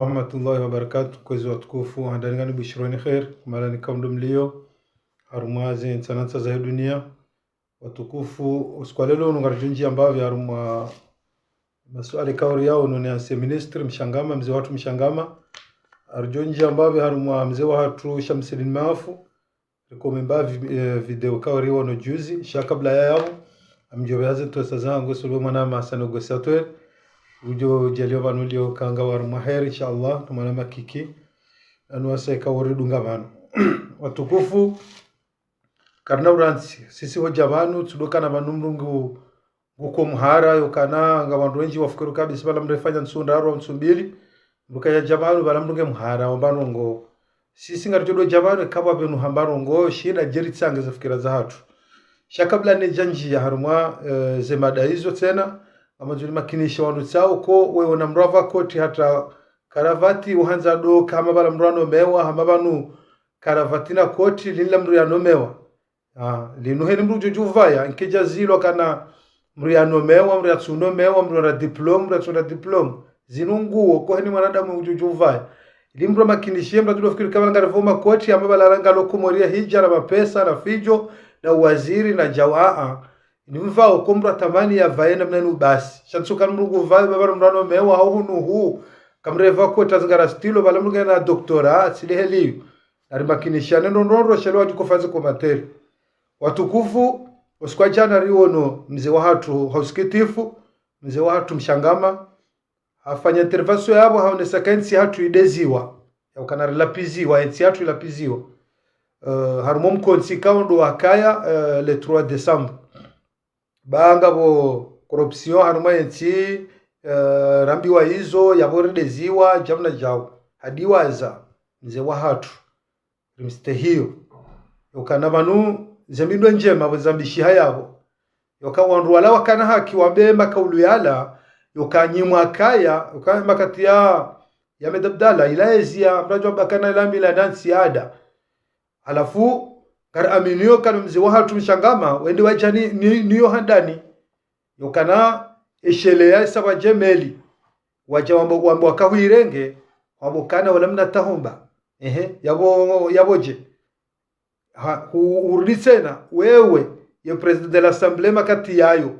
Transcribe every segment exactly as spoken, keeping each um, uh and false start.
Warahmatullahi wabarakatuh. Kwezi watukufu, handani ngani bushironi khair, kumala ni kaundo mlio, harumwa ze ntsanantsa za dunia. Watukufu, usiku wa leo unu ngaridjo ndjia mbapvi harumwa masuala kauri yao none ancien ministre Mshangama, mze wahatru Mshangama. Ngaridjo ndjia mbapvi harumwa mze wahatru Shamsidine Mafu. Riko mbapvi, eh, video kauri wono juzi, sha kabla ya yapvo, ngamdjo pveha ze ntsontsa zangu, sulu mwana masa négociateur. Udjo djaliwa pvanu lio kanga harumwa heri, inshallah, no mwana makiki. Anu wasa kauri dunga pvanu. Watukufu, karina urantsi, sisi hudja pvanu, tsi ndo kana pvanu mdru ngu, nguko mhara, yokana nga wandru wendji wafikiri kabisa pvala mdru efanya ntsu ndraru au ntsu mbili, mdru kayadja pvanu pvala mdru nge mhara, wamba ndrongoo. Sisi ngaridjo dodja pvanu, kapvwa pvenu hamba ndrongoo, shina djeri tsange ze fikira zahatru. Sha kabla nedja ndjia harumwa, eh, ze mada izo tsena, ngamandzo nimakinishe wandru tsao, ko wewe na mdru apva koti hata karavati, uhandza ndo kama pvala mdru anomewa, hama pvanu karavati na koti, linla mdru yanomewa. Ah, linu heni mdru udjo djuvaya, nkedja zilwa kana mdru yanomewa, mdru yatsunomewa, mdru yara diplôme, mdru yatsuna diplôme. Zinu nguo, ko heni mwanadamu udjo djuvaya. Ili mdru amakinishe, mdru atsudo fikiri kama ngari pvo makoti, hama pvala ngalo Komori ya hidja, na mapesa, na fidjo, na uwaziri, na djawa, ah, ah. Ni mvao, ko mdru atamani yapvaye namna inu basi. Sha ntsu kana mdru nguvayo, pvapvanu mdru anomewa, hau hunu hu. Kamrepva koti zingara stylo, pvala mdru ngena doctorat, tsi ndeheli iyo. Narimakinishe ne ndrongoo, sha leo wadjiko faze commentaire. Watukufu, usiku wa djana riwono mze wahatru, ha usikitifu, mze wahatru Mshangama, hafanya intervention yapvo, haonesa ka entsi yahatru ideziwa, yaukana rilapiziwa, entsi yahatru ilapiziwa. Eh, harumwa mkontsi kaondo wakaya, eh, le trois décembre. Ba ngapvo corruption harumwa entsi, eh, rambiwa izo, yapvo rideziwa, djamna djau. Hadiwaza, mze wahatru, rimstehiyo. Yokana pvanu, ze mindro ndjema, pvo zambishiha yapvo. Yoka wandru wala wakana haki wambe makaulu yala, yoka nyimwa kaya, yoka makati ya, ya Ahmed Abdallah, ila ezi ya, mradjwa bakana ila mila na ntsi ada. Halafu, ngari aminio kana mze wahatru Mshangama, wende wadja ni, ni, niyo handani. Yokana esheleya isa wadje meli. Wadja wambo, wambo wakahwirenge, wambo kana wala mna tahomba. Ehe, yapvo, yapvo dje. Ha, hu, hurudi tsena, wewe, ye président de l'Assemblée makati yayo.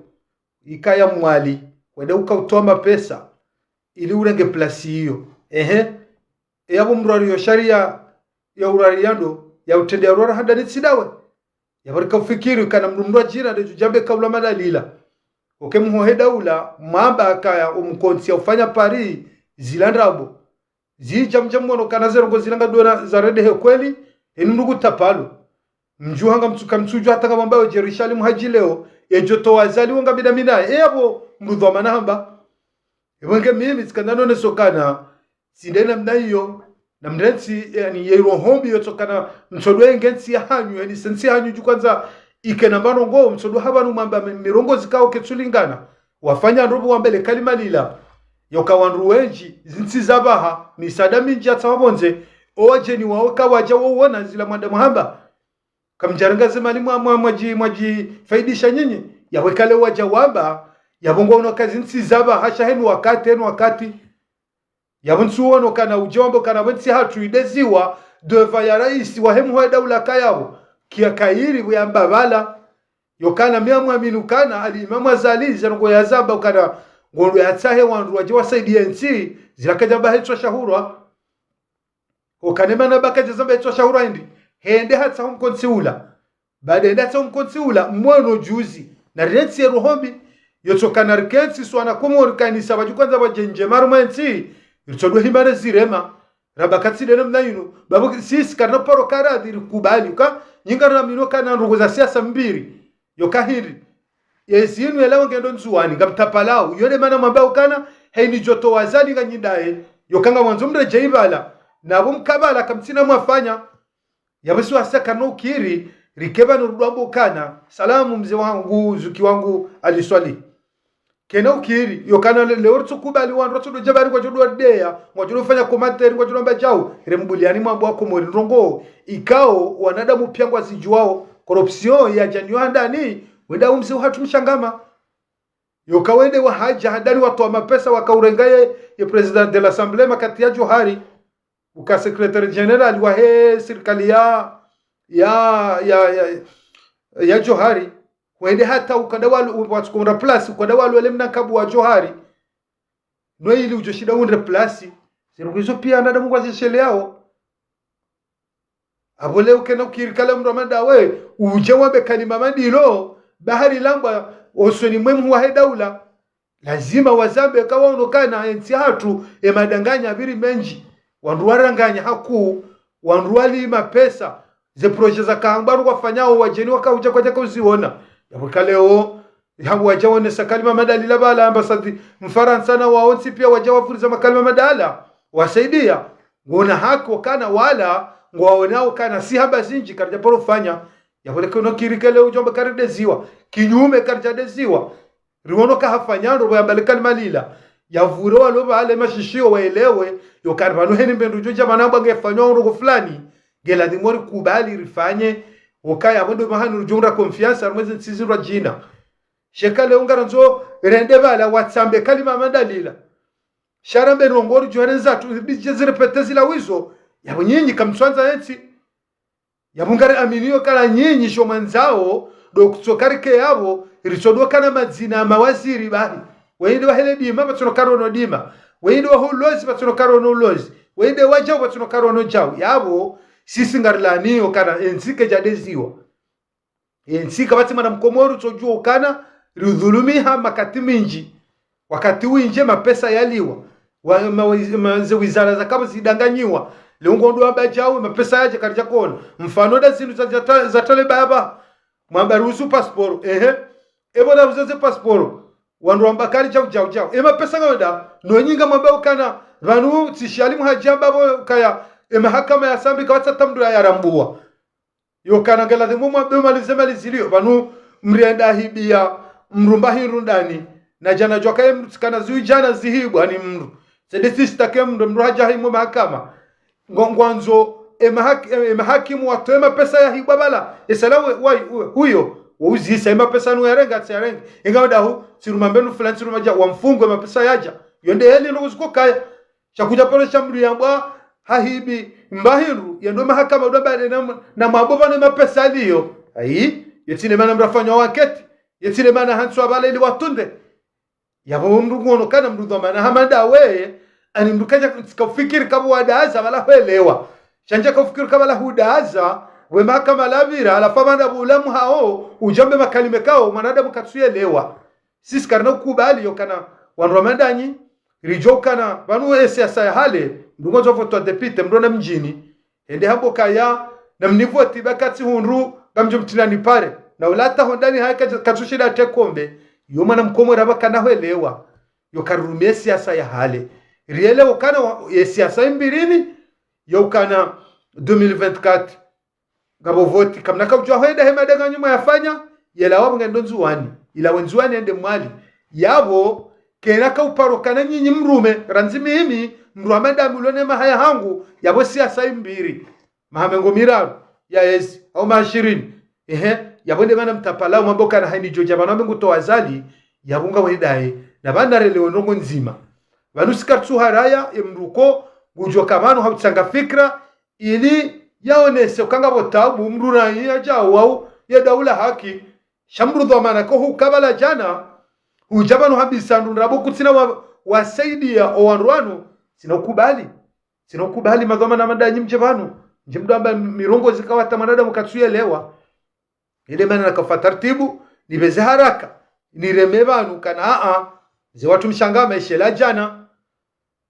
Ikaya Mwali, wende ukautoa mapesa, ili urenge place iyo. Ehe, e yapvo mdru ariyo sharia ya uraria ndo, ya utrende ya urara handani tsi ndawe. Yapvo rika ufikiri kana mdru mdru adjira nde djudjambe kaula madalila. Oke muhohe daula, mwamba akaya omkontsi ya ufanya pari, zila ndrabo. Zidja mdja mwono kana ze ndrongoo zila ngadona za rendehe kweli, heni mdru kutapalo. Mdjuha ngamtsu, kamtsudjuha hata ngamwambao Jerusalem hadji leo, edjo towa Azali wo ngabida minaye, e yapvo mdru dhwamana hamba. Epvo nge mimi tsikana none sokana, tsi nde namna iyo, namna entsi, yani, ye roho mbi yotsokana, mtsodo enge ntsi yahanyu, yani, se ntsi yahanyu dju kwandza, ike na marongo, mtsodo hapvanu mwamba mi, mirongo zikao ketsulingana, wafanya ndopvo wambele kalima lila, yoka wandru wendji, zintsi zapvaha, misaada mindji yatsaha pvondze, owadjeni wawo kawadja wowona zila mwanda mwahamba. Kamdjarenga ze mali mwa, mwa, mwadji, mwadjifaidisha nyinyi. Yapvo ikale wadja wamba, yapvo ngwaono ka zintsi zapvaha sha heni wakati, heni wakati. Yapvo ntsuono kana udje wambe kana pvo ntsi yahatru ideziwa, deva ya raisi wahe muhuu wa daula kayapvo. Kiya kayiri pvo yamba pvala. Yokana mi ngamwamini ukana, Ali Imamu Azali, ze ndrongoo yazamba ukana, ngondo yatsahe wandru wadje wasaidiye ntsi, zila kadjamba hetswa shahurwa. Okana mana baka djazamba etswa shahurwa hindri. Hende hatsaha omkontsi ula. Baada hende hatsaha omkontsi ula, mwono juzi. Na rentsi ye roho mbi. Yotsokana rikentsi swana Komori kanisa wadju kwandza wadje ndje maru mwentsi. Ritsodo himane zirema. Ramba katsi nde namna inu. Bapvo sisi karina paro karadhi rikubali. Uka, nyi ngarina mino kana ndrongoo za siasa mbili. Yoka hindri. Yezinu yelawa ngendo Ndzuwani, ngamtapalao. Yo nde mana mwamba ukana, heni djoto wa Azali nga nyi ndaye. Yoka ngamwandzo mredjeyi pvala. Na pvo mka pvala kamtsina mwafanya. Yapvo si wasa karina ukiri, rike pvanu rudjwambo ukana. Salamu mze wangu, zuki wangu, Ali Swalihi. Kena ukiri, yokana le, leo ritsukubali wandru watsodo djabari ngwadjodo wadeya, ngwadjodo fanya commentaire, ngwadjodo amba djau, rembuliani mwambo wa Komori ndrongoo, ikao, wanadamu pia ngwazidjuwao, corruption yadja nayo handani, wenda umse uhatru mshangama. Yoka wende wahadja handani watowa mapesa wakaurenga ye, ye président de l'Assemblée makati ya Djohari, uka secrétaire général wahe sirikali ya, ya, ya, ya, ya Djohari. Wende hata ukada walu, watsuka undra place, ukada walu wele mna nkabu wa Djohari. No ili udjo shinda undre place. Zinu kwizo pia wanadamu ngwazisheleao. Apvo leo kena ukiri kale mndru wa madawe, udje wambe kalima madilo, bahari lambwa, osoni mwe mhuu wahe daula. Lazima wazambe kawaono kana entsi hatru, emadanganya pviri mendji. Wandru waranganya hakuu, wandru wali mapesa, ze projet za kahangwa wafanyao wadjeni wakaudja kwadjaka uziona. Yapvo kaleo, hamba wadja wonesa kalima madalila pvala, ambassade Mfarantsa na waontsi pia wadja wapvuriza makalima madala, wasaidia. Ngona haki wakana wala, ngwaonao kana si hamba zindji, karidja paro fanya. Yapvo leke uno kiri kele udjo amba karideziwa. Kinyume karidjadeziwa. Riwono kahafanya ndro pvo yamba le kalima lila. Yapvure walo pvale mashishiyo waelewe, yokana pvanu heni mbe ndru djo dja mana bwa ngefanywa ndro ko fulani. Ngeladhimu rikubali rifanye, okaya pvo ndo mahanu ridjo undra confiance, harumwa ezi ntsi zindru djina. Sheka leo ngarandzo rende pvala watsambe kalima madalila. Sha rambe ndrongoo ridjo rendza tu, ridje zirepete zila wizo, yapvo nyinyi kamtswandza entsi. Yapvo ngari aminiyo kala nyinyi sho mwandzao, ndo kutsoka rike yapvo, ritsodoka na madzina ya mawaziri bahi. Wende wahele dima, pvatsono karono dima. Wende waho ulozi, pvatsono karono ulozi. Wende wadjau, pvatsono karono djau. Yapvo, sisi ngarilaniyo kana entsi kedjadeziwa. Entsi kapvatsi mwana mkomori utsodjuwa ukana, riudhulumiha makati mindji. Wakati windji mapesa yaliwa. Wa, ma, ma, ze wizara zakapvo zidanganyiwa. Leo ngondo wamba djau, mapesa yadja karidja kona. Mfano nda zindru za, za, za tale baba. Mwamba ruhusu pasiporo. Ehe. Epvo na ruhusu ze pasiporo. Wandru wamba kari djau, djau, djau. E mapesa ngawenda. No nyinga mwamba ukana. Pvanu tsi shali muhadja mbapvo kaya. E mahakama ya Sambi kapvatsi hata mndru ya yarambuwa. Yokana ngeladhimu mwambe mali ze mali zilio. Pvanu mrienda hibiya mndru mba hindru ndani. Na djana djwakaye mndru tsikana ziwi djana zihibwa ni mndru. Sede sishtake mndru, mndru hadja himwa mahakama. Ngo, ngwandzo, e mahaki-, e, e mahakimu watowe mapesa yahibwa pvala. Esala we, wa, we, huyo, wo uzisa, e mapesa nu yarenge, tsi yarenge. Inga wadahu, tsiruma mbenu fulani, tsiruma dja, wamfungwe mapesa yadja. Yo nde heli ndo kuziko kaya. Sha kudja paro sha mndru yambwa hahibi mba hindru, yendo mahakama udwa bade na, na mwambo pvanu mapesa aliyo. Ayi, yetsine mana mndru afanywa waketi, yetsine mana hantswa pvala ili watunde. Yapvo mndru nguono kana mndru dhwamana hama ndawe, ani mndru kadja kaufikiri kapvo wadaza pvala hwelewa. Sha ndja kaufikiri kapvala hudaza, we mahakama lapvira, halafu pvanda pvulamu hao, udjambe makalima kao, mwanadamu katsuyelewa. Sisi karina ukubali yokana wandru wa madanyi, ridjo ukana pvanu e siasa ya hale, mndru ngwandzo votwa député, mndru na mdjini. Hende hambo kaya, na mnivoti ba katsi hundru, ngamdjo mtsinani pare. Na ulata hondani haye katsu, katsu shinda ate kombe, yo mwana mkomori amba kana hwelewa, yo karirumie siasa ya hale. Rielewa ukana wa, e siasa imbirini, yo ukana deux mille vingt-quatre. Ngapvo voti, kamna kaudjua hwenda hema danga nyuma yafanya, yela wapvo ngendo Ndzuwani, ila we Ndzuwani ende Mwali. Yapvo, kena kauparo kana nyinyi mrume, randzi mimi, mndru wa madamu ulo ne maha ya hangu, yapvo siasa imbiri. Maha mengo miraru, ya ezi, au maha shirini. Ehe, yapvo nde mana mtapala, umambo kana haini djodja, pvanu wambe ngutowa zali, yapvo ngawendaye, na pvanu narelewe ndrongo ndzima. Pvanu sikaritsu haraya, e mndru ko, ngudjo ka pvanu hautsanga fikira, ili yaonese ukanga pvo tabu, mndru na iya djau wau, ye daula haki. Sha mndru dhwamana ko huka pvala djana, hudja pvanu hambisa ndru ndrabo kutsina wa, wasaidia o wandru wanu, tsina ukubali. Tsina ukubali madhwamana madanyi mdje pvanu. Ndje mndru amba mirongo zikawata mwanadamu katsuyelewa. Ile mana nakafa tartibu, nipveze haraka, nireme pvanu kana aa, ze watru mshanga maesha la djana.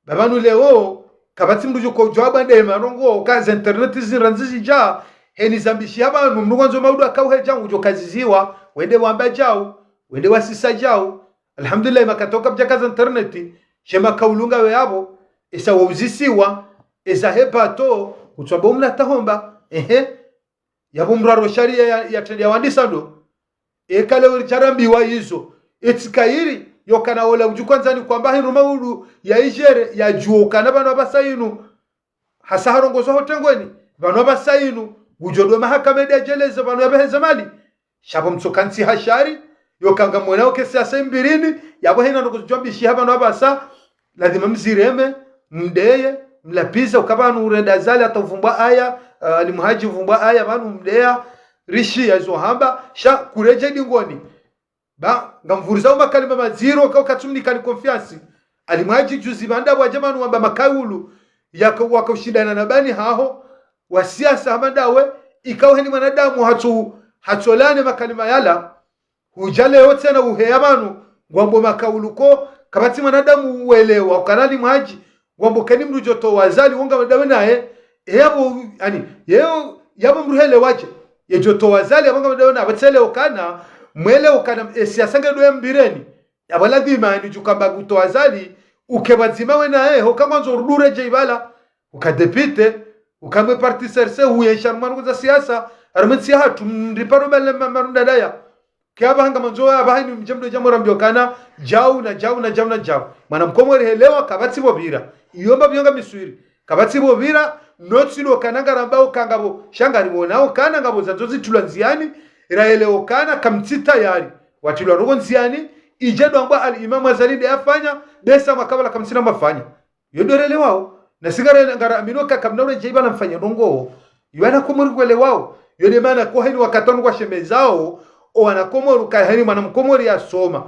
Ba pvanu leo, kapvatsi mndru djuko djwaba nde marongo, ka ze internet zirandzi zidja, heni zambishi ya pvanu, mndru ngwandzo maudu akauhe djangu djo kaziziwa, wende wamba djau, wende wasisa djau. Alhamdulillah, makatoka pvdjaka za internet, she makaulunga we yapvo, esa wauzisiwa, esa hepato, kutswabo mna tahomba, ehe. Yapvo mndru aro sharia ya, ya, ya wandisa ndo. Eka leo ridjarambiwa izo. Etsi kairi, yokana ola udju kwandzani kwamba hindru maudu ya idjere, yadjuo ukana pvanu apvasa inu. Hasa harongozo hotengweni, pvanu apvasa inu. Ngudjo ndo mahakama ende yadjeleze pvanu yapveheze mali. Sha pvo mtsoka ntsi ha shari, Yo ka ngamwonao ke siasa mbirini, yapvo hena ndrongoo zidjwambishiha pvanu apvasa, lazima mzireme, mdeye, mlapviza, uka pvanu urenda Azali hata uvumbwa aya, eh, Ali Mhadji uvumbwa aya, pvanu mdeya, rishiya izo hamba, sha kuredjeyi dingoni. Ba, ngamvurizao makalima madziro, ka ukatsumnikani confiance. Ali Mhadji juzi pvanda pvwadja pvanu wamba makaulu, yaka, waka ushindana na bani haho, wa siasa hama ndawe, ikao heni mwanadamu hatso, hatsolane makalima yala, hudja leo tsena uheya pvanu, ngwambo makaulu ko, kapvatsi mwanadamu uelewa, ukana Ali Mhadji, ngwambo keni mndru djotowa Azali, wo ngapvo ndawe naye, eyapvo, ani, yeyo, yapvo mndru helewadje, ye djotowa Azali, yapvo ngapvo ndawe naye, apvo tsele ukana, mwele ukana, e siasa ngedo ya mbireni, yapvo lazima, ani djukamba kutowa Azali, uke pvadzima we naye, hoka mwandzo urudi uredjeyi pvala, uka député, uka mwe parti C R C, uye sha harumwa ndrongoo za siasa, harumwa entsi yahatru, mriparo bale ma-, marunda daya. Ke apvaha hanga mwandzo apvaha heni mdje mdo djambo rambio kana, djau na djau na djau na djau. Mwana mkomori helewa, kapvatsi pvo pvira. Iyo mbapvi yo ngamiswiri. Kapvatsi pvo pvira, no tsi ndo kana ngarambao ka ngapvo, sha ngariwonao kana ngapvo zandzo zitulwa ndziani, raelewa kana kamtsi tayari. Watulwa ndrongoo ndziani, idje ndo wambwa Al Imam Azali nde yafanya, besa mwakapvala kamtsina mafanya. Yo ndo relewao. Na si ngare-, ngaraamino ka kamna uredjeyi pvala mfanye ndrongoo. Yo wana Komori kwelewao. Yo nde mana ko heni wakati wanu kwashemezao, o wana Komori ka heni mwana mkomori yasoma.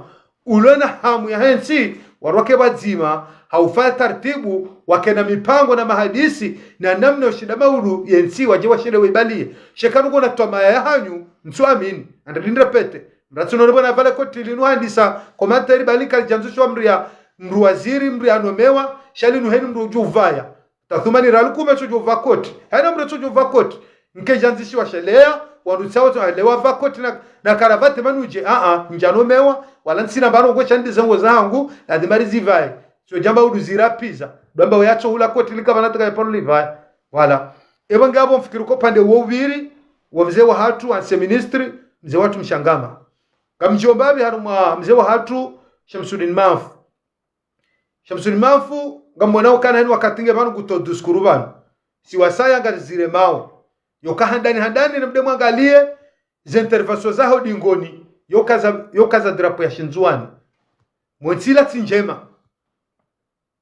Ulo na hamu yahe ntsi, warwake pvadzima, ha ufanya taratibu, wakena mipango na mahadisi, na namna ushinda maudu ye ntsi, wadje washinde wayibaliye. Sha eka nuko na twamaya yahanyu, ntsu amini. Andalindra pete. Mratsuno ni pvwana pvale koti linu handisa, commentaire bali kalidjandzo shwa mndru ya, mndru waziri, mndru yanomewa, sha linu heni mndru udjo uvaya. Tathumani rali kume tsodjo uva koti. Haina mndru tsodjo uva koti. Nkedjandzishiwa sheleya, wandru tsawo tso halewa va koti na, na karavate manudje. A, a, ndjanomewa, wala ntsina mbano kwe sha ndize nguo zahangu, lazima rizivaye. Sho djamba udu zirapviza. Ndo wamba we yatso hula koti lika pvana taka yaparo livaye. Wala. Epvo ngapvo mfikiri ko upande wo uviri, wa mze wahatru, ancien ministre, mze wahatru Mshangama. Ngamdjomba pvi harumwa mze wahatru, Shamsudin Mafu. Shamsudin Mafu, ngamwonao kana heni wakati nge pvanu kuto discours pvanu. Si wasaya ngaziremao. Yoka handani handani na mde mwangaliye, ze intervention zaho dingoni. Yoka za, yoka za drapeau ya shindzuwani. Mwentsila tsi ndjema.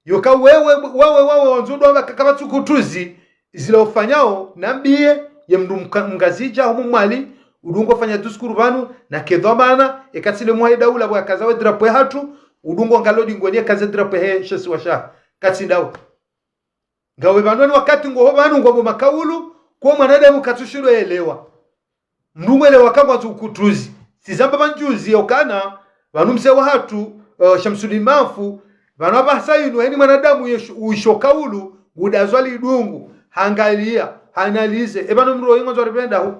Yoka wewe, wewe, wewe, wandzo ndo wamba ka kapvatsi ukutuzi, zila ufanyao, nambiye, ye mndru mka-, mngazidja, humu Mwali, udu ngo fanya discours pvanu, na kedhwamana, eka tsi nde muhuu wahe daula pvwa kaza we drapeau yahatru, udu ngo ngalo dingoni eka ze drapeau yahe she isiwa shahe. Katsi ndawe. Ngawe pvanu ni wakati ngoho pvanu ngwambo makaulu, ko mwanadamu katsushindwa yelewa. Mndru mwelewa ka ngwandzo ukutuzi. Sizamba pvandjuzi yokana, pvanu mze wahatru, eh, Shamsudin Mafu, pvanu apvasa inu, heni mwanadamu yeshu-, uisho kaulu, ngudazwa lidungu, hangaliya, hanalize, epvanu mndru oyi ngwandzo aripvenda hu.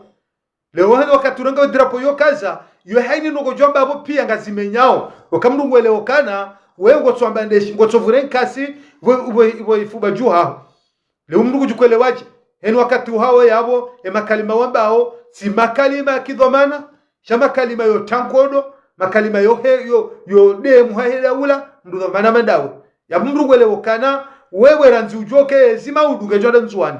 Leo heni wakati urenga drapeau yo kaza, yo haini noko djwamba apvo piya ngazimenyao. Oka mndru ngwelewa kana, we ngotsoamba ndeshi, ngotsovure nkasi, pvo, pvo, pvo ifuba dju haho. Leo mndru kudjukwelewadje, heni wakati uhawo yapvo, e makalima wambao, tsi makalima ya kidhwamana, sha makalima yo tankodo, makalima yo he, yo, yo de muhuu wahe daula, mndru dhwamana mandawe. Yapvo mndru ngwelewa kana, wewe randzi udjoke, ezi maudu ngedjo nda Ndzuwani.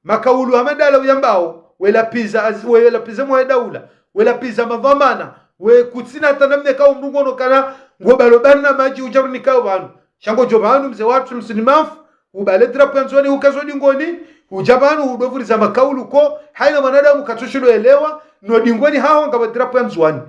Makaulu hama ndala uyambao, welapviza az-, welapviza muhuu wahe daula, welapviza madhwamana, we kutsina hata namna kao mndru ngono kana, ngobalo barnamadji udja runikao pvanu. Sha ngodjo pvanu mze wahatru Shamsudin Mafu, ubale drapeau ya Ndzuwani ukazo dingoni, udja pvanu udovuriza makaulu ko, haina mwanadamu katsushindwa yelewa, no dingoni haho ngapvo drapeau ya Ndzuwani.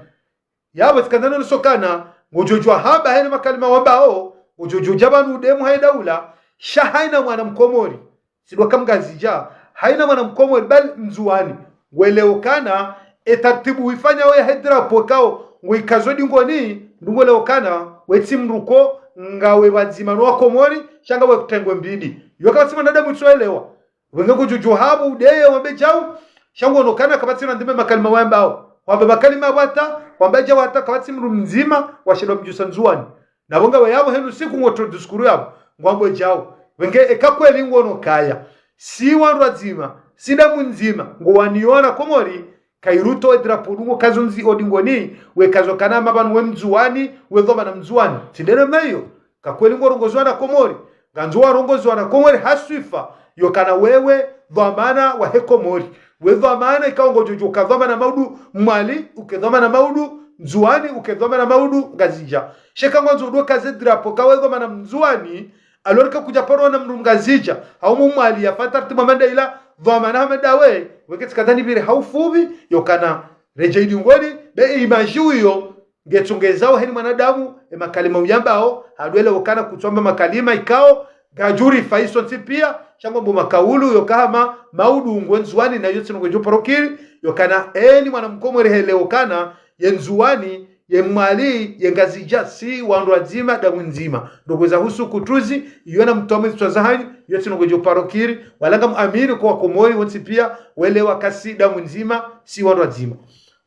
Yapvo tsikandza no nisokana, ngodjo djuwa hamba heni makalima wambao, ngodjo djuwa dja pvanu ude muhuu wahe daula, sha haina mwana mkomori. Sidwa ka mngazidja, haina mwana mkomori, bali Mndzuwani. Ngwelewa kana, e taratibu wifanyao yahe drapeau kao, ngoikazo dingoni, ndo ngwelewa kana, we tsi mndru ko, ngawe pvadzima no wakomori, sha ngawe kutengwe mbidi. Yoka tsi mwanadamu tsoelewa. Wenge kudjudju hapvo udeye wambe djau, sha ngono kana kapvatsi na ndime makalima wayambao. Wamba makalima wata, wamba djau hata kapvatsi mndru mdzima, washindwa mdjusa Ndzuwani. Na pvo ngawe yapvo henu siku ngoto discours yapvo, ngwambo djau. Wenge eka kweli ngono kaya. Si wandru wadzima, si damu ndzima, ngowaniona Komori, kairuto e drapeau dungo kazo ndzi odingoni, we kazo kana mapvanu we Mndzuwani, we dhwamana Mndzuwani. Tsi ndele meyo. Ka kweli ngorongozi wana Komori, ngandzo warongozi wana Komori ha swifa, yokana wewe dhwamana wahe Komori. We dhwamana ikao ngodjo djo ka dhwamana maudu Mwali, uke dhwamana maudu Ndzuwani, uke dhwamana Maudu Ngazidja. Sha eka ngwandzo udo kaze drapeau, kawe dhwamana Mndzuwani, alors que kudja paro na mndru Mngazidja, hau Mmwali yafanya tartibu hama nda ila, dhwamana hama ndawe, weke tsikadhani pvire hau fupvi, yokana redja idingoni, be image iyo, ngetsongezao heni mwanadamu, e makalima uyambao, hadwele ukana kutswamba makalima ikao, ngayadjo rifaa sontsi pia, sha ngwambo makaulu, yoka hama, Maudu ngwe Ndzuwani na yotsi nongo djo paro kiri, yokana, eni mwana Mkomori hele ukana, ye Ndzuwani, ye Mmwali, ye Ngazidja, si wandru wadzima, damu ndzima. Ndrongoo za husu kutuzi, iyo na mtome zitswa zahanyu, yotsi nongo djo paro kiri, wala ngamuamini kwa Wakomori, wontsi pia, welewa kasi damu ndzima, si wandru wadzima.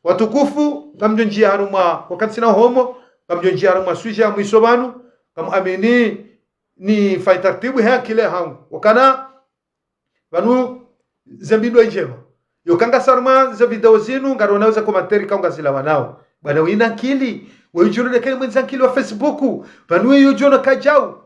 Watukufu, ngamdjo ndjia harumwa, wakati sina homo, ngamdjo ndjia harumwa sujet ya mwiso pvanu, ngamuamini nifanye tartibu he akili hangu. Wakana, pvanu ze mbindo ndjema. Yoka ngasi harumwa ze video zinu, ngarionao ze commentaire ikao ngazilawanao. Bwana wina nkili, we udjo onekana mwenye nkili wa Facebook, pvanu we udjo ona kadjau.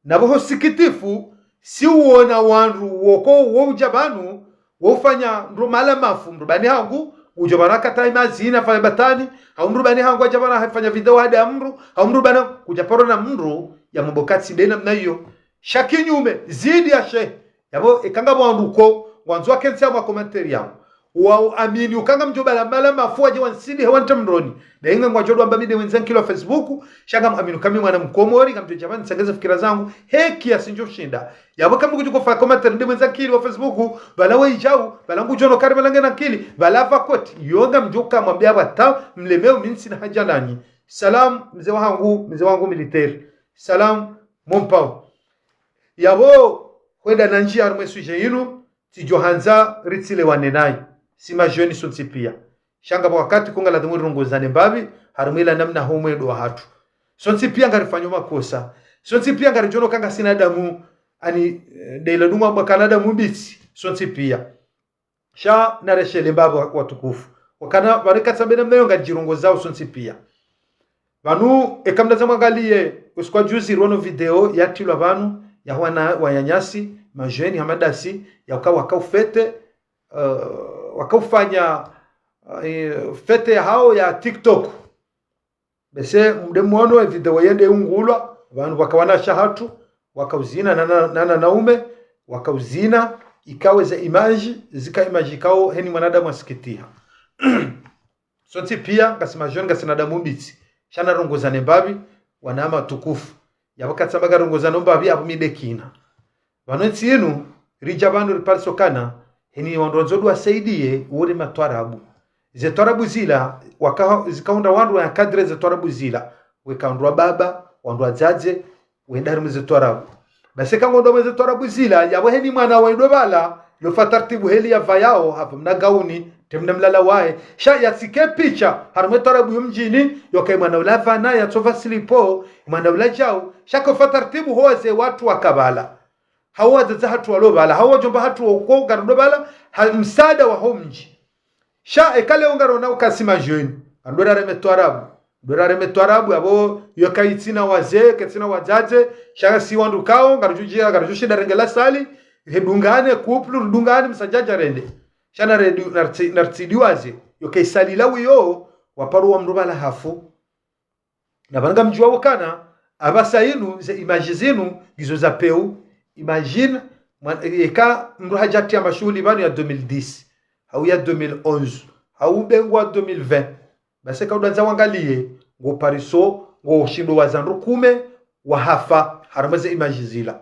Na pvo ho sikitifu, si uona wandru woko wo udja pvanu, wo ufanya ndro mahala mafu, mndru pvani hangu, udjo pvanu akata imazina, fanya batani, hau mndru pvani hangu adja pvanu hafanya video hada mndru, hau mndru pvanu kudja paro na mndru, ya mambo katsi nde namna iyo. Sha kinyume, zidi ya shehe, yapvo eka ngapvo wandru ko, ngwandzo wakentsi harumwa commentaire yangu. Wauamini, uka ngamdjo pvala mahala mafu wadje wansidi he wante mroni. Dainga ngwadjo dwamba mi nde mwenye nkili wa Facebook, sha ngamuamini uka mi mwana Mkomori, ngamdjo dja pvanu nitsangeze fikira zangu, he kiasi ndjo shinda. Yapvo eka mndru kudjo kofa commentaire nde mwenye nkili wa Facebook, pvala we idjau, pvala ngudjo ono kari pvala ngena nkili, pvala pva koti, yo ngamdjo kamwambia pvata, mlemeo mi ntsina haja nanyi. Salam, mze wahangu, mze wangu militaire. Salam, mon pao. Yapvo, hwenda na ndjia harumwa sujet inu, tsidjo handza ritsilewane nayi. Si ma jeunes sontsi pia. Sha ngapvo wakati kunga ladhimu rirongozane mbapvi, harumwa ila namna ho mwendo wahatru. Sontsi pia ngarifanyao makosa. Sontsi pia ngaridjo ono uka ngasina damu, ani, eh, nde ila dunga mbwa kana damu mbitsi. Sontsi pia. Sha narishele mbapvi wa-, watukufu. Wakana, pvanu eka tsambe namna iyo ngaridjirongozao sontsi pia. Pvanu, eka mndru tsamwangaliye, usiku wa juzi riono video yatrilwa pvanu, ya wana, wananyasi, ma jeunes, hama ndasi, ya uka waka ufete, eh, waka ufanya, eh, fete yahao ya TikTok. Bese mde mwono e video yende ungulwa, pvanu pvaka wanashe wahatru, waka uzina, na, na, na, na, wanaume, waka uzina, ikao ze image, zika image ikao, heni mwanadamu asikitiha. Sontsi pia, ngasi ma jeunes, ngasina damu mbitsi. Sha narongozane mbapvi, wananya watukufu. Yapvo eka tsamba ngarongozano mbapvi, yapvo mi nde kina. Pvanu ntsi inu, ridja pvanu riparisa ukana, heni wandru wandzo ndo wasaidiye, wori matwarabu. Ze twarabu zila, waka-, zikahundra wandru wa encadrer ze twarabu zila. Weka wandru wababa, wandru wadzadze, wende harumwa ze twarabu. Basi eka ngondo harumwa ze twarabu zila, yapvo heni mwana wendo pvala, lo fa tartibu heli yapvayao, hapva mna gauni, te mna mlala wahe. Sha yatsike picha, harumwa twarabu yo mdjini, yoka mwana ula pvanu, yatsopva silipo, mwana ula djau, sha ko fa tartibu ho wazee wahatru waka pvala. Hau wadzadze wahatru walo pvala, hau wadjomba wahatru woko ngarindo pvala, ha msaada wa ho mdji. Sha eka leo ngarionao uka si ma jeunes, ndo rareme twarabu. Ndo rareme twarabu, yapvo yo kaitsina wazee, kaitsina wadzadze, sha si wandru ikao, ngaridjo djia, ngaridjo shinda renge la salle, he dungane, couple, ridungane, msadjadja rende. Sha naredu-, nartsi-, nartsidiwaze, yo kaisali la wiyo, waparo wa mndru pvala hafu. Na pvanu ngamdjuao ukana, apvasa inu, ze image zinu, ngizo za pewu. Imagine, mwa-, eka mndru hadja tria mashuhuli pvanu ya deux mille dix, hau ya deux mille onze, hau ubengwa deux mille vingt. Basi eka udandza wangaliye, ngo pariso, ngo shindo waza ndru kume, wahafa, harumwa ze image zila.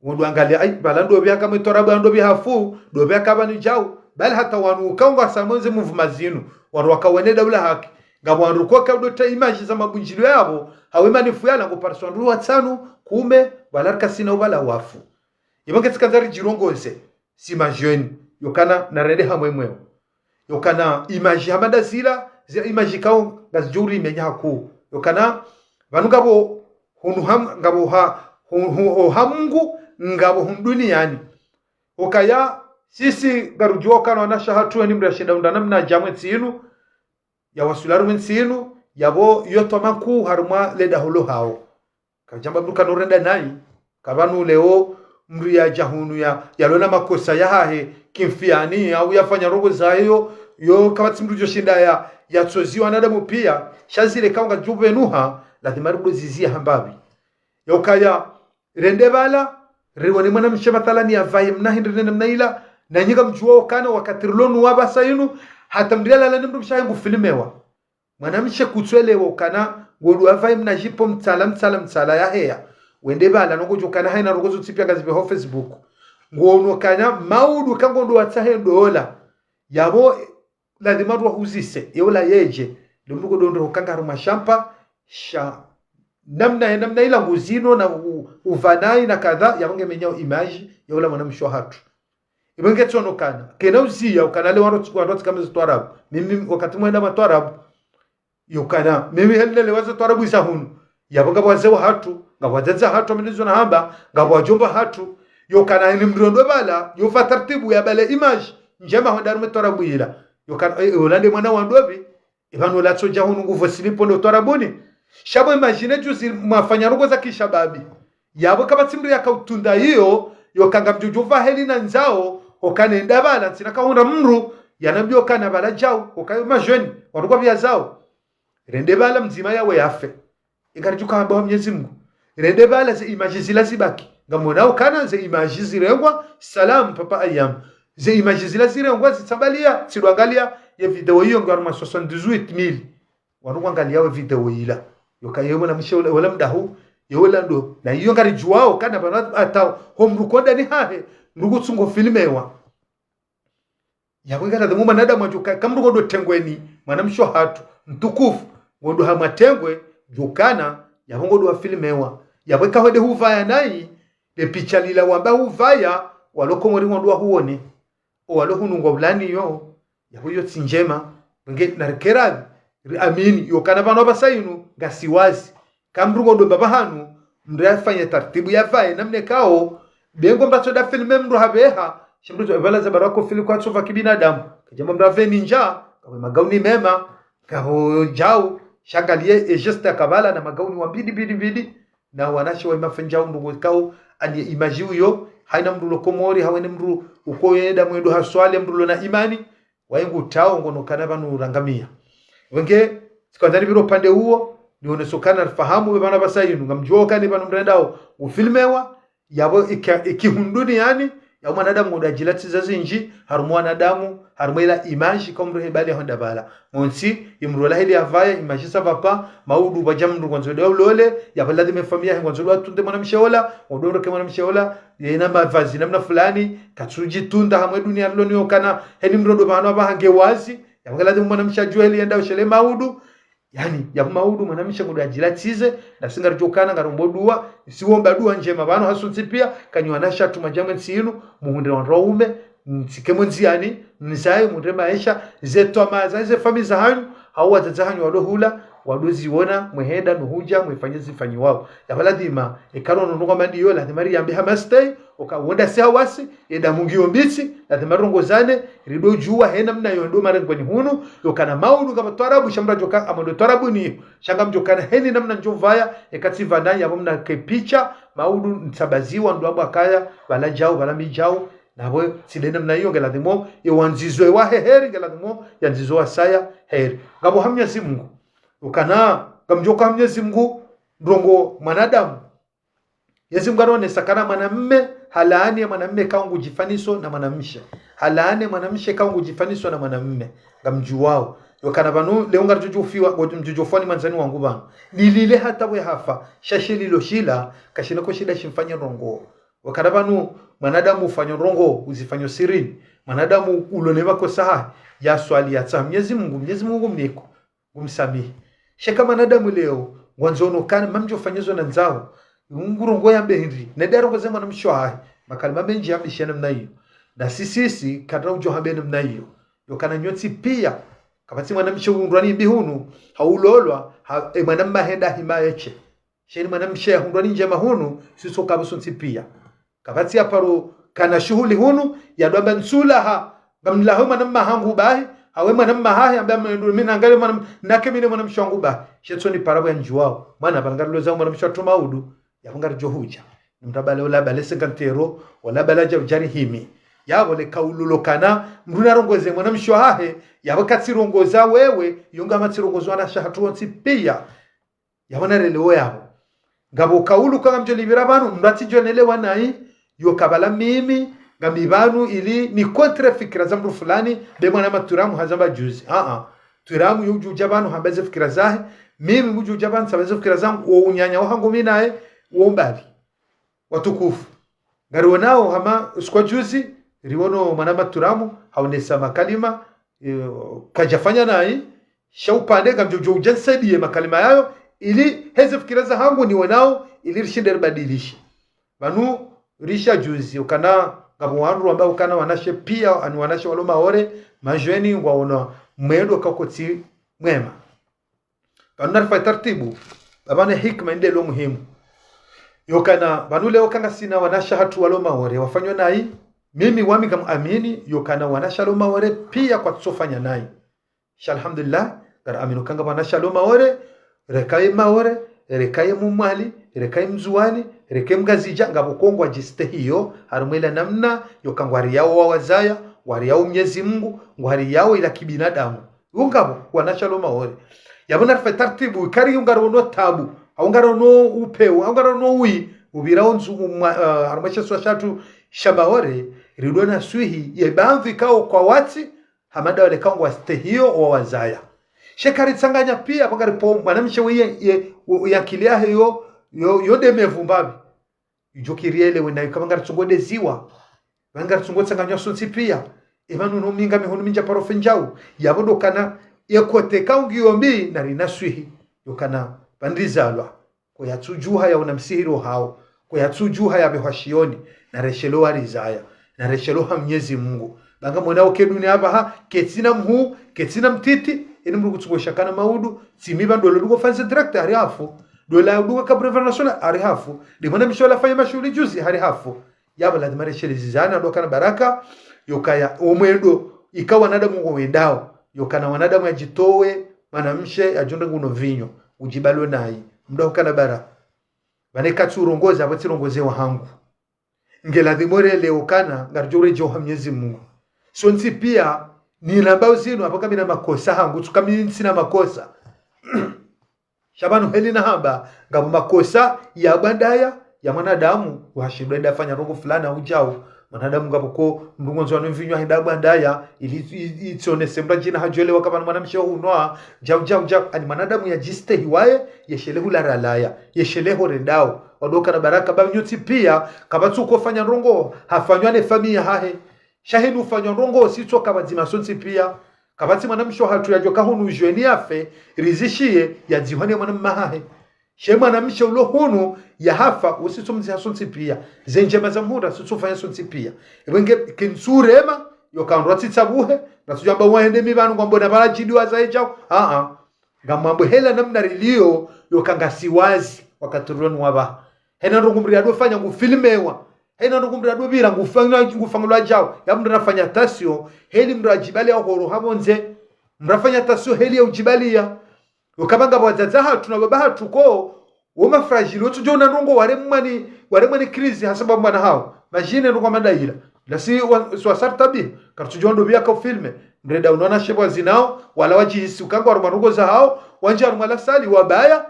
Wandru wangaliya, ai, pvala ndopvi aka mwe twarabu ndopvi hafu, ndopvi aka pvanu djau. Bali hata wanu ukao ngwasa mwenze mouvement zinu. Wandru waka wene daula haki. Ngapvo wandru koka udo ta image za mabundjilio yapvo, hawe manifu yala ngo pariso wandru watsanu, kume, pvala rikasina upvala wafu. Ipvo ngetsi kandza ridjirongoze, si ma jeunes, yokana narende hamwe mweo. Yokana image hama ndazila, zila image ikao ngazidjo uri menya hakuu. Yokana, pvanu ngapvo hunu ham-, ngapvo ha, hu-, hu-, ho ha Mungu, ngapvo hunu duniani. Ukaya, sisi ngarudjuao ukana wanashe wahatru heni mndru yashinda unda namna yadja mwe ntsi inu, yawaswili harumwa ntsi inu, yapvo yo twama nkuu harumwa le daho lo hawo. Kadjamba mndru kana urenda nayi, ka pvanu leo mndru yadja hunu ya, yalona makosa yahahe, kimfiyani, au yafanya ndrongoo zayo, yo kapvatsi mndru djoshinda ya, yatsoziwa wanadamu piya, sha zile kaunga djopvenuha, lazima ribudo ziziya hambapvi. Yaukaya, rende pvala, riwone mwanamshe mathalani yavaye mna hindri nene mna ila, na nyi ngamdjuwa ukana wakati rilo nuwa pvasa inu, hata mndru yalala ni mndru mshe wahe ngufilmewa. Mwanamshe kutswelewa ukana, ngodo avaye mna jipo mtsala, mtsala, mtsala yaheya. Wende pvala, nongodjo ukana haina ndrongoo zontsi piya ngazipvehao Facebook. Ngono ukana, maudu ka ngodo watsahe ndola. Yapvo, lazima rwahuzise, yeula yedje. Ndo mndru kodo ndro hukanga harumwa shampa, sha. Namna, namna ila nguzino na u-, uvanayi na kadha, yapvo nge menyao image, yeula mwanamshe wahatru. Ipvo nge tsono ukana. Kena uziya, ukana le wandru, wandru tsikame ze twarabu. Mimi, wakati mwenda matwarabu. Yukana. Mimi heli nelewa ze twarabu iza hunu. Yapvo ngapvo wazee wahatru, ngapvo wadzadze wahatru, amenizo na hamba, ngapvo wadjomba wahatru. Yukana heni mndru ndo pvala, yopva tartibu ya pvale image, ndjema hwenda harumwa twarabu ila. Yukana, e, e, ula nde mwana wa ndopvi, ipvanu ula tsodja hunu ngupvo silipo ndo twarabuni. Sha pvo imagine juzi mwafanya ndrongoo za kishababi. Yapvo kapvatsi mndru yakautunda iyo, yoka ngamdjodjo pvaheli na ndzao, oka nenda pvala, ntsina kahundra mndru, yanambiyo kana pvala djau, oka yo majeunes, wandru kwapviya zao. Rende pvala mdzima yawe yafe. Ingaridjo kahamba wa Mnyezi Mungu. Rende pvala ze image zila zibaki. Ngamwona ukana ze image zirengwa, salam, papa Ayam. Ze image zila zirengwa, zitsambaliya, tsidwangaliya, ye video iyo ngaruma soixante-dix-huit mille. Wanu kwangaliya we video ila. Yoka ye mwanamshe ula, ula mdahu, ye ula ndo. Na iyo ngaridjuwao, kana pvanu hata, ho mndru kondani hahe, mndru kutsungo filmewa. Yapvo ngala dhemu mwanadamu adjuka, ka mndru kodo tengweni, mwanamshe wahatru, mtukufu, ngodo hamwa tengwe, djukana, yapvo ngodo wafilmewa. Yapvo eka hwende huvaya nayi, le picha lila wamba huvaya, walo Komori ngodo wahuone. O walo hunu ngwa ulani yo, yapvo iyo tsi ndjema, nge narikeradhi, riamini, yokana pvanu pvasa inu, ngasi wazi. Ka mndru ngodo mba pvahanu, mndru yafanye tartibu yavaye namna ikao, bengo mndru atsoda filme mndru hapveha, sha mndru tso, pvala za barako fili kwatsopva kibinadamu. Kadjamba mndru apve ninja, kapve magauni mema, kaho djau, sha ngaliye e geste ya kapvala na magauni wa mbidi, mbidi, mbidi, na wanawashe wa imafenjau ndrongoo ikao, ani image uyo, haina mndru lo Komori, hawene mndru uko yenda mwendo haswali, mndru lo na imani, waye ngutao ngono kana pvanu urangamiya. Wenge, tsikandza nipvire upande uwo, nioneso kana rifahamu pve pvanu pvasa inu, ngamdjuwao kana pvanu mndru yendao ufilmewa, yapvo ika-, ikihunduni yani, ya mwanadamu ngodo adjilatiza zindji, harumwa wanadamu, harumwa ila image, ka mndru hebali ya hwenda pvala. Montsi, ye mndru ola heli yavaya, image ça va pas, maudu pvadja mndru ngwandzo ndo ulole, yapvo lazima efamiyi yahe ngwandzo ndo watunde mwanamshe ola, ngodo ndroke mwanamshe ola, yena mavazi namna fulani, katsudjitunda hamwe duniya rilo niyo kana, heni mndru ndo pvanu apvaha nge wazi, yapvo nge lazima mwanamshe adjuwe heli yenda ushele maudu, yani, yapvo maudu mwanamshe ngodo adjilatize, na si ngaridjo ukana ngarombo dua, si womba dua ndjema pvanu hasontsi piya, kanyi wanawashe hatru mwadja mwe ntsi inu, muhundre wandru waume, mtsike mwe ndziyani, mzaye, muhundre maesha, ze twama za, ze famiyi za hanyu, hau wadzadze hanyu walo hula, wado ziona, mwehenda, nuhudja, mwefanye zifanyiwao. Yapvo lazima, eka rono nunga mandi yo, lazima riyambe hama stay, oka wenda si hawasi, yenda mungi yo mbitsi, lazima rongozane, rido djuwa hena mna yo ndo marengweni hunu, yokana maudu kapva twarabu, sha mndru adjoka, amando twarabu ni, sha ngamdjokana heni namna ndjovaya, eka tsi pvanu yapvo mna ke picha, maudu ntsabaziwa, ndo apvo akaya, pvala djau, pvala midjau, napvo tsi nde namna iyo nge ladhimu, ye wandzizo wahe heri, nge ladhimu, yandzizo wasaya heri. Ngapvo ha Mnyezi Mungu, yokana, ngamdjoka ha Mnyezi Mungu, ndrongoo mwanadamu, Mnyezi Mungu aronesa kana mwanamme, halaani ye mwanamme ka ngudjifaniso na mwanamshe. Halaani ye mwanamshe ka ngudjifaniso na mwanamme. Ngamdjuwao. Yokana pvanu, leo ngaridjo djofiwa, ngodjo mdjo djofiwa ni mwandzani wangu pvanu. Nilile hata pvwe hafa, sha she lilo shila, kashina ko shinda shimfanye ndrongoo. Wakana pvanu, mwanadamu ufanya ndrongoo, uzifanya sirini. Mwanadamu ulo ne makosa hahe, yaswali yatsaha Mnyezi Mungu, Mnyezi Mungu mniko. Ngumsamihi. Sha eka mwanadamu leo, ngwandzo ono kana, mamdjo fanya zo nandzao. Ngurongoa yambe hindri. Nende arongoze mwanamshe wahahe. Makalima mendji yambishe namna iyo. Na sisi, si, karina udjo hambe namna iyo. Yokana nyontsi piya. Kapvatsi mwanamshe uhundrwa ni mbi hunu. Haulolwa, ha, e mwanamme henda hima eshe. Sha heni mwanamshe yahundrwa ni ndjema hunu, sisi uka pvo sontsi piya. Kapvatsi ya paro kana shuhuli hunu, yadwamba ntsulaha, ngamlaho mwanamme hangu bahi, hawe mwanamme hahe, ambe ame-, mi nangale mwana-, nake mi ne mwanamshe wangu bahi. She tsoni para pvo yandjuwao. Mwana pvanu ngarilo zao mwanamshe watru maudu, yapvo ngaridjo hudja. Ni mndru abale ola abale cinquante euros, ola abale adja udjari himi. Yapvo le kaulu lo kana mndru narongoze mwanamshe wahahe, yapvo katsirongoza wewe, yo ngama tsirongoza wanashe hatru wontsi pia. Yapvo narelewo yapvo. Ngapvo kaulu ka ngamdjo lipvira pvanu, mndru atsidjo nelewa nayi, yo kabala mimi ngami pvanu ili ni contre fikira za mndru fulani, be mwana ma Twiramu hazamba juzi. Aa, Twiramu yo udjo udja pvanu hamba ze fikira zahe, mimi ngudjo udja pvanu tsamba ze fikira zangu, wo unyanya wahangu mi naye, wo mbali. Watukufu, ngariwonao hama usiku wa juzi, riwono mwana ma Twiramu haonesa makalima, eh, kadjafanya nayi, sha upande ngamdjo udjo udja nisaidiye makalima yayo, ili heze fikira zahangu niwonao, ili rishinde ribadilishe. Pvanu risha juzi, ukana ngapvo wandru wamba ukana wanashe pia, ani wanashe walo Maore, majeni ngwaono mwendo kakotsi mwema. Pvanu narifanye tartibu, pvapvane hikima inde lo muhimu. Yo kana, pvanu leo ka ngasina wanashe hatru walo Maore, wafanywa nayi, mimi wami ngam amini, yo kana wanashe walo Maore, pia kwatsofanya nayi. Sha alhamdulillah, ngari amini uka ngapvo wanashe walo Maore, reka ye Maore, reka ye Mumwali, reka ye Mndzuwani, reka ye Mngazidja, ngapvo ko ngwadjistehiyo, harumwa ila namna, yo ka ngwariyawo wawazaya, ngwariyawo Mnyezi Mungu, ngwariyawo ila kibinadamu. Yo ngapvo, wanashe walo Maore. Yapvo narifanye tartibu, ikari yo ngariono tabu, hau ngariono upeu, hau ngariono wi, upvira wo ndzu, umwa, eh, harumwa she isiwa shatru sha Maore, ridjo naswihi, ye pvandru ikao kwatsi, hama nda wale ka ngwastehiyo wawazaya. She karitsanganya pia, pvo ngaripo mwanamshe we ye, ye, ye akili yahe yo, yo, yo nde mevu mbapvi. Idjo kirielewe nayo ka pvo ngaritsungo deziwa. Pvo ngaritsungo tsanganywa sontsi pia. Epvanu no mi ngami hunu mi ndja paro fe ndjau. Yapvo ndo kana, ye kote ka ungiyo mbi, nari naswihi. Yo kana, pvandri zalwa. Ko yatsudjuha yaona msihiri wo hawo. Ko yatsudjuha yapvehwa shiyoni. Nareshelo warizaya. Nareshelo ha Mnyezi Mungu. Ba ngamwonao ke duniya apvaha, ketsina mhuu, ketsina mtiti, eni mndru kutsuko shakana maudu, tsi mi pva ndo lo duko fanze direct hari hafu. Ndo la duko kabri international hari hafu. Nde mwanamshe ola fanya mashuhuli juzi hari hafu. Yapvo lazima reshele zizana ndo kana baraka, yo kaya omwendo, ika wanadamu ngwendao, yo kana wanadamu yadjitowe, mwanamshe yadjo ndra nguno mvinyo, udjibalo nayi, mndru ukana bara. Pvane katsurongoza, apvo tsirongoze wahangu. Nge ladhimu relewe ukana, ngaridjo uredjea ha Mnyezi Mungu. Sontsi pia, nilambao zinu, apvo ka mi na makosa hangu, tsu ka mi ntsina makosa. Sha pvanu heli nahamba, ngapvo makosa ya bwandaya, ya mwanadamu, washindwa enda fanya ndrongo fulani udjao. Mwanadamu ngapvo ko, mndru ngondzo wanu mvinyo henda bwandaya, ili, i-, i-, itsionese mndru djina hadjwelewa ka pvanu mwanamshe hunwa, djau, djau, djau. Ani mwanadamu yadjistehi waye, yeshele hula ralaya, yeshele ho rendao. Wandru kana baraka ba nyontsi pia, kapvatsuko fanya ndrongo, hafanywa ne famiyi yahahe. Sha heni ufanywa ndrongo, sitsoka pvadzima sontsi pia. Kapvatsi mwanamshe hatru yadjo ka hunu djweni yafe, rizishiye, yadzihwa ne mwana mma hahe. She mwanamshe ulo hunu, yahafa, usitso mdziha sontsi pia. Ze ndjema za mhura, sitso fanya sontsi pia. Epvo nge, kintsurema, yo ka ndrwa tsitsa buhe, natsudjamba wahende mi pvanu ngwambo na pvala djidi wazaye djao. Aa. Ngamwambo hela namna riliyo, yo ka ngasi wazi, wakati rilo nwa pvaha. Hena ndrongo mndru yadofanya ngufilmewa. Hena ndrongo mndru yadopvira ngufangilwa, ngufangilwa djao. Ya mndru nafanya attention, heli mndru adjibaliya horo hapvondze. Mndru afanya attention, heli ya udjibaliya. Yo ka pvanga wadzadze hatru na baba hatru ko, wo ma fragile, wo tsudjo na ndrongo waremwa ni, waremwa ni crise hasababu mwana hawo. Imagine ndrongo hama nda ila. Lasi wa, si wasartabi, kartsudjo ndo pvia ka ufilme. Mndru enda unona shepvo wazinao, wala wadjihisi uka ngwarumwa ndrongo zahawo, wandja harumwa la salle, wabaya,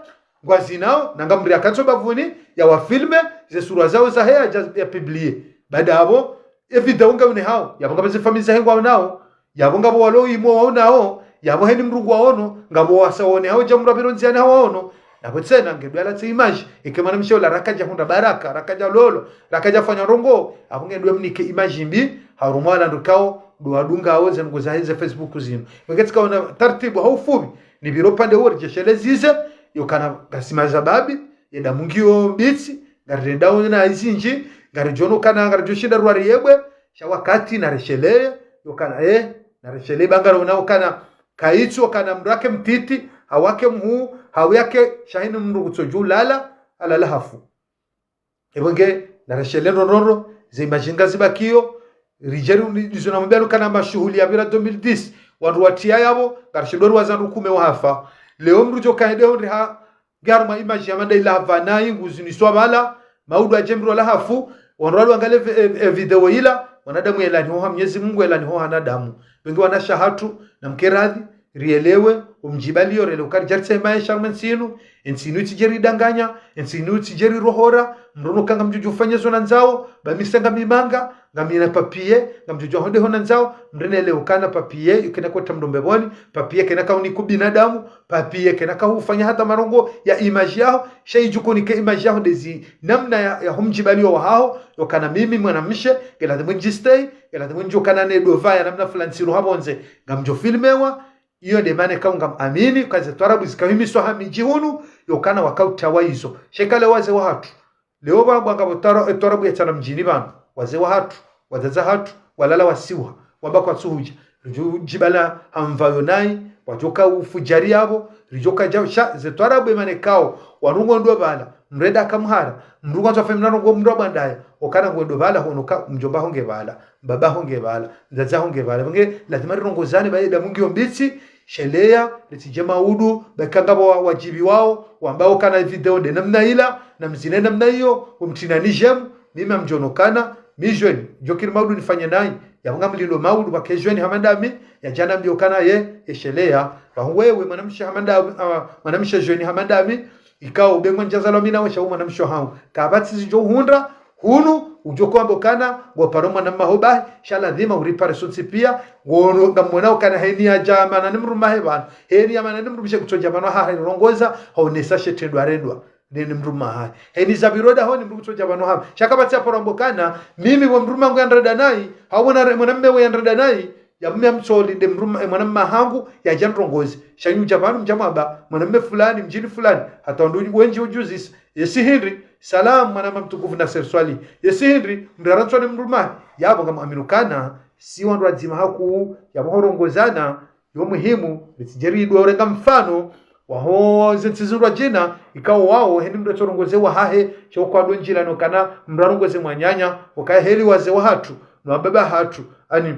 ngwazinao, nanga mndru yakatso bapvuni, ya wafilme, ze sura zawo zahe yadja ya publie. Baada apvo, e video ngawonehao, yapvo ngapvo ze famiyi zahe ngwaonao, yapvo ngapvo walo imo waonao, yapvo heni mndru ngwaono, ngapvo wasa waonehao, dja mndru apviro ndziani hawaono, napvo tsena nge dwala tse image, eke mwanamshe ola rakadja hundra baraka, rakadja lolo, rakadja fanya ndrongo, apvo nge dwe mnike image mbi, harumwa wala ndru kao, ndo wadungao ze ndrongo zahe ze Facebook zinu. Wenge tsikaona tartibu ha ufupvi, nipviro pvandze wo ridjesheleze ze, yo kana ngasi mazababi, ye damu ngiyo mbitsi, ngarirendao na izindji, ngaridjono kana, ngaridjoshinda rwari yebwe, sha wakati naresheleye, yo kana, eh, naresheleye ba ngarionao kana, kaitsu kana mndru ake mtiti, hau ake mhuu, hau yake, sha heni mndru kutsodjo ulala, alala hafu. Epvo nge, naresheleye ndrondrondro, ze image ngazibakiyo, ridjeri uni-, nizo namwambia nu kana mashuhuli yapvira deux mille dix, wandru watriya yapvo, ngarishindwa riwaza ndru kume wahafa. Leo mndru djo kaende hondre ha, nge harumwa image ya manda ila hapvana ingu ziniswa pvala, maudu adje mndru wala hafu, Wandru walo wangalie vi- e- e video ila, wanadamu yelani hoha Mnyezi Mungu, yelani hoha wanadamu. Wengi wanashe hatru, na mkeradhi, rielewe, umdjibaliyo, rielewe ukana ridjaritsahe maesha harumwa entsi inu, entsi inu itsidje ridanganya, entsi inu itsidje rirohora, mndru no kanga mdjudju ufanya zo nandzao, ba mi sa ngami manga, ngamina papier, ngamdjudju ahonde ho nandzao, mndru nelewe ukana papier, yukena kweta mndru mbepvoni, papier kena kauniku binadamu, papier kena kahufanya hata marongo ya image yaho, sha idjo kunike image yaho ndezi namna ya, ya humdjibaliyo wahaho, yokana mimi mwanamshe, ngeladhimu ndjistay, ngeladhimu ndjokana ne dova ya namna fulani siru hapvondze, ngamdjo filmewa, iyo nde mana ikao ngam amini, uka ze twarabu zikahimiswa ha midji hunu, yokana wakautawa izo. Sha ika leo wazee wahatru. Leo pvanu ngapvo twara- e twarabu ya tsana mdjini pvanu. Wazee wahatru, wadzadze hatru, walala wasiwa, wamba kwatsuhudja. Ridjo djibala ha mvayo nayi, wadjoka ufudjari yapvo, ridjoka djau, sha, ze twarabu e mana ikao, wandru ngwendo pvala, mndru enda kamhara, mndru ngwandzo afanye mna ndrongo mndru abwandaya, okana ngwendo pvala hono ka mdjomba ho nge pvala, mbaba ho nge pvala, mdzadze ho nge pvala. Pvenge, lazima rirongozane, ba ye damu ngiyo mbitsi, sheleya, ritsidje maudu, ba ika ngapvo wa- wadjibiwao, wambao ukana video nde namna ila, na mzine namna iyo, umtsinani jemu, mimi ngamdjono ukana, mi jeune, djokiri maudu nifanye nayi, yapvo ngamlindo maudu, ba ke jeune hama ndami, yadja nambiyo ukana ye, ye sheleya, ba wewe mwanamshe hama ndami, ah, mwanamshe jeune hama ndami, ikao be ngwandjazalwa mi nawe sha u mwanamshe hangu. Kapvatsi zidjo hundra, hunu, udjo kwamba ukana, ngoparo mwanamaho bahi, sha ladhima uripare sontsi pia, ngono ngamwona ukana heni yadja mana ni mdrumahe pvanu. Heni ya mana ni mdrumshe kutsodja pvanu ha heni rongoza, haonesa she trendwa rendwa. Nini mdrumahe. Heni za biroda honi mdru kutsodja pvanu ha. Sha kapvatsi aparo amba ukana, mimi wo mdrumangu yandreda nayi, hawona re- mwanamme we yandreda nayi, ya mumya mtsoli nde mdruma- e, mwanamma hangu, yadja ndrongozi. Sha nyi udja pvanu mdja mwamba, mwanamme fulani, mdjini fulani, hata wandru wendji udjuzisa. Yesi hindri, salam, mwanamma mtukufu Nasser Swali. Yesi hindri, mndru yarantswa ni mdrumahe. Yapvo ngam amini ukana, si wandru wadzima hakuu, yapvo horongozana, yo muhimu, ritsidje ridwa urenga mfano, waho ze ntsi zindrwadjina, ikao wao, heni mndru yatsorongoze wahahe, sha ukado ndjilani ukana, mndru yarongoze mwananya, ukaya heli wazee wahatru, no wababa hatru, ani,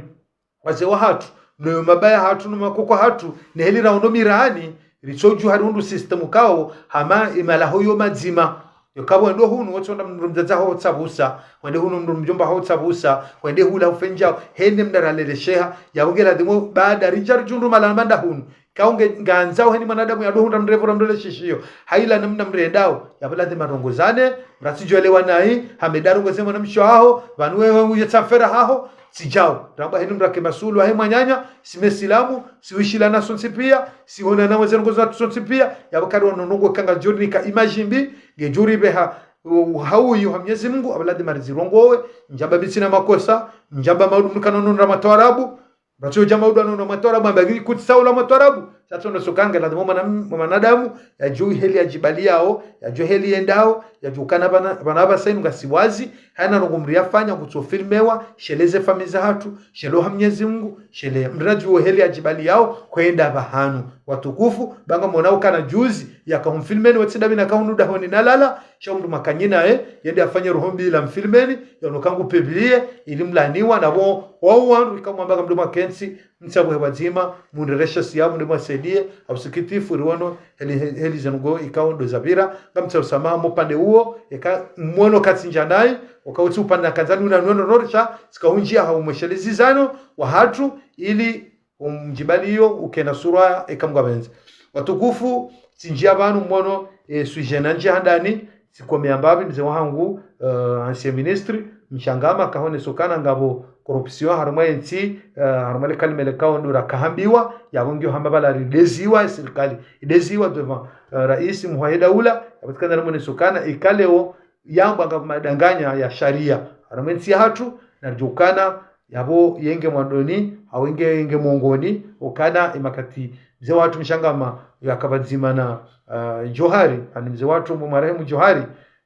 wazee wahatru, no yo mabaya hatru, no makoko hatru, ne heli raono mirani, ritsodju hari undru system kao, hama imalaho yo madzima. Yo kapvo wendo hunu, wotsonda mndru mdzadze ho tsapvusa, wende hunu mndru mdjomba ho tsapvusa, wende hula ufenjao, hende mndru ralelesheha, yapvo ngeladhimu baada ridja ridjundru malana manda hunu. Kaunge ngandzao heni mwanadamu yado hundra mrevu ra mndru le shishiyo. Haila namna mrendao, yapvo ladhima rongozane, mratsidjo elewa nayi, hameda rongoze mwanamshe haho, pvanu wewe uye tsafera haho, tsidjao. Ramba heni mrake masulu, ahe mwananya, si mesilamu, si wishilana sontsi pia, si honana weze rongozo hatru sontsi pia, yapvo kari wano ndrongo kanga djori nika image mbi, nge djori beha, uh, hauyu ha Mnyezi Mungu, apvo ladhima rizirongowe, ndjamba mbitsi na makosa, ndjamba maudu mkana nonra matwarabu, mratsi udja maudu anonra matwarabu, amba ngi kutsaula matwarabu, sha tsono sokanga, ladhima mwana- mwanadamu, yadjuwe heli yadjibaliyao, yadjuwe heli yendao, yadjuwe ukana pvana- pvana pvasa inu ngasi wazi, hayina ndrongo mndru yafanya, kutso filmewa, shele ze famiyi zahatru, shele oha Mnyezi Mungu, shele mndru nadjuwe heli yadjibaliyao, hwenda pvahanu. Watukufu, ba ngamwona ukana juzi, yaka humfilmeni, wetsi dabi na kahunu dahoni nalala, sha mndru makanyina, eh, yende afanye roho mbi ila mfilmeni, yano kangu publie, ili mlaniwa, na wo, wao wandru, ika mwamba ka mndru makentsi, mtsabuhe pvadzima, mundrereshe siyamu, nde mwasaidie, ha usikitifu, riwono, heli, heli, heli zenu ngo, ikao ndo zapvira, ngamtsaho usamaha, mo upande uwo, eka mwono katsindja nayi, uka utsi upande na kandzani una nwono rorisha, tsika undjia ha umweshelezi zano, wahatru, ili umdjibaliyo ukena sura eka mgwapvendze. Watukufu, tsindjia pvanu mwono, e, sujena ndjia handani, tsikomeya mbapvi mze wahangu, eh, ancien ministre, Mshangama, kahonesa ukana ngapvo corruption harumwa entsi, eh, harumwa le kalima le kao ndo rakahambiwa, yapvo ngiyo hamba pvala rideziwa, e sirikali, ideziwa devant, eh, raisi muhuu wahe daula, yapvo tsikana namwonesa ukana, ika leo, yambwa ngapvo madanganya ya sharia. Harumwa entsi yahatru, naridjuwe ukana, yapvo yenge mwandoni, hau yenge, yenge mongoni, ukana imakati mze wahatru Mshangama, yaka pvadzima na, ah, Johari, ani mze wahatru mbo marehemu Johari,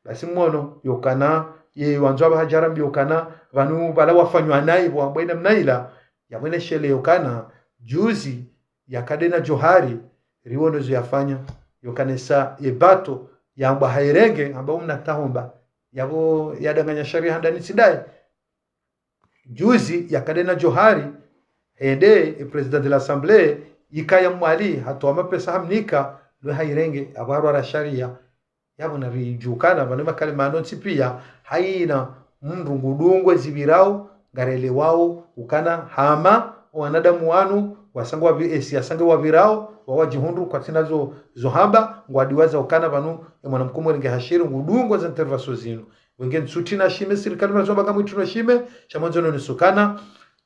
basi mwono, yokana, ye wandzo apvaha djarambi yokana, pvanu pvala wafanywa nayi, pvo wambwa ina mna ila, yapvo ine shele yokana, juzi, yakade na Johari, riwono zo yafanya, yokanesa ye bato, yambwa hayirenge, amba umna tahomba, yapvo yadanganya sharia handani tsi ndaye. Juzi, yakade na Johari, hende, e président de l'Assemblée, yikaya Mwali, hatowa mapesa hamnika, lwe hayirenge, apvo harwara sharia. Yapvo naridjuwe ukana, pvanu makalima ano ntsi pia, hayina mndru ngudungwa ezipvirao, ngarelewao ukana hama owanadamu wanu, wasanga wavi-, esi yasange wapvirao, wawadjihundru kwatsina zo, zo hamba, ngwadiwaza ukana pvanu, emwana mkomori nge hashiri, ngudungwa ze intervention zinu. Wenge ntsuti na shime, sirikali mnazomba kamwitu na shime, sha mwandzo nonese ukana,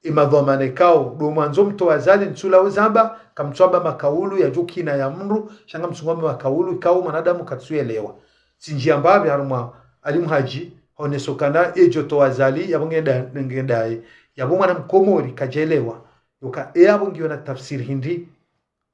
emadhwamana ikao, ndo mwandzo mtowa Azali, ntsula uzamba, kamtswamba makaulu ya djukina ya mndru, sha ngamtsungwamba makaulu ikao mwanadamu katsuelewa. Tsinjiya mbapvi harumwa Ali Mhadji, haonesa ukana edjo towa Azali, yapvo ngenda, ngendaye. Yapvo mwana mkomori kadjelewa. Yoka, e yapvo ngiyo na tafsiri hindri,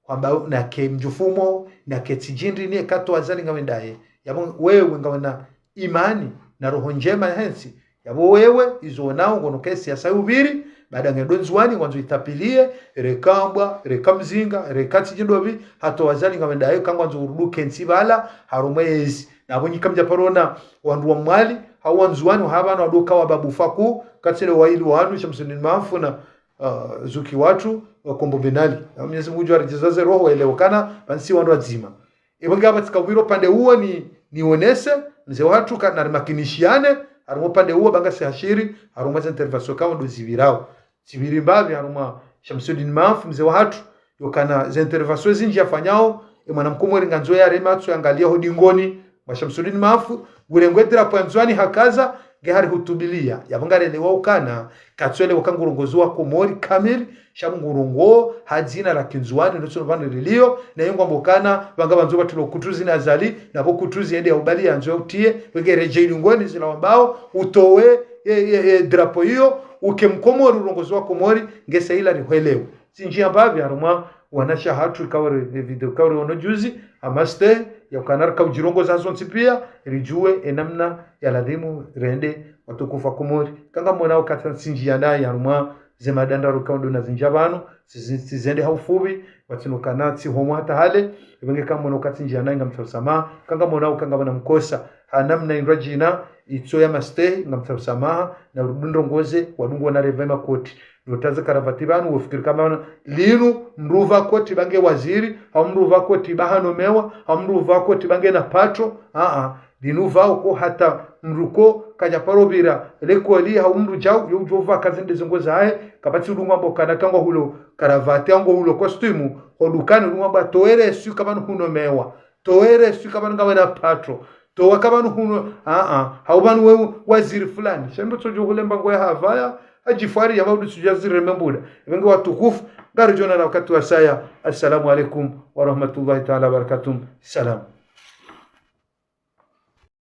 kwamba nake mdjufumo, nake tsidjindri ni eka towa Azali ngawendaye. Yapvo wewe ngawena imani, na roho ndjema ya hentsi. Yapvo wewe, izo wonao ngono kesi ya sayubiri, baada ngendo Ndzuwani, ngwandzo itapiliye, reka mbwa, reka mzinga, reka tsidjindopvi, hata towa Azali ngawendaye, kangwandzo uruduke ntsi pvala, harumwa ezi. Na apvo nyi kamdja paro ona, wandru wa Mwali, hau wa Ndzuwani, wahabana wadoka wa Babu Faku, katsile waili wanu, Shamsudin Mafu na, ah, Zuki watru, wa Kombo Binali. Na Mwenyezi Mungu djuwa ridjizaze roho, waelewe ukana, pvanu si wandru wadzima. Epvo nge apva tsika wiro pvande uwo ni, nionese, mze wahatru ka, narimakinishiane, harumwa pvande uwo ba ngasi hashiri, harumwa ze intervention ikao ndo zipvirao. Tsipviri mbapvi harumwa Shamsudin Mafu, mze wahatru, yokana ze intervention zindji yafanyao, emwana mkomori ngandzo yareme matso yangaliye ho dingoni, mwa Shamsudin Mafu, ngurengwe drapeau ya Ndzuwani hakaza, nge hari hutubiliya, yapvo ngarelewa ukana, katsuelewa uka ngurongozi wa Komori kamili, sha ngurongowo ha dzina la Kindzuwani, ndo tsono pvanu rilio, na yengwamba ukana, pvanga pvandzo pvatilo kutuzi na Azali, na pvo kutuzi yende ya ubali yandzo ya utiye, wenge redjeyi dingoni zila wambao, utowe, e, e, e, drapeau iyo, uke mkomori, urongozi wa Komori, nge sa ila rihwelewe. Tsinjiya mbapvi harumwa wanasha hatru ikao re, e video ikao riono juzi, amaste, ya ukana rika udjirongoza zontsi pia, ridjuwe enamna ya ladhimu rende watukufu wa Komori. Kangamwona ukatsi tsinjiya nayi harumwa ze mada ndraru ikao ndo nazindja pvanu, tsizi-, tsizende ha ufupvi, watsino kana tsihomwa hata hale, epvo nge kangamwona ukatsi tsinjiya nayi ngamtsaho samaha, kangamwona uka ngapvana mkosa, ha namna indrwadjina, itso ya maste, ngamtsaho samaha, na urudi ndrongoze, wadungu wana reva emakoti. Notaze karavati pvanu, wofikiri kama na linu, mndru uva koti ba nge waziri, hau mndru uva koti ba hanomewa, hau mndru uva koti ba nge na patro, aa, linu uva uko hata mndru ko, kadja paro pvira, lekoli, hau mndru djau, yo udjo uva kazi nde zengo zahe, kapvatsi udungwa mbo kana kangwa hulo karavati, hau ngo hulo kostimu, ho dukani udungwa mba towa ere swi kama nuhunomewa, towa ere swi kama nungawena patro, towa kama nuhuno, aa, hau pvanu we waziri fulani. Sha ndo tsodjo hulemba ngo ya havaya, hadjifwari ya maudu tsudja zireme mbuda. Epvo nge watukufu, ngaridjo onana wakati wasaya. Assalamu alaikum wa rahmatullahi taala wa barakatuh. Salam.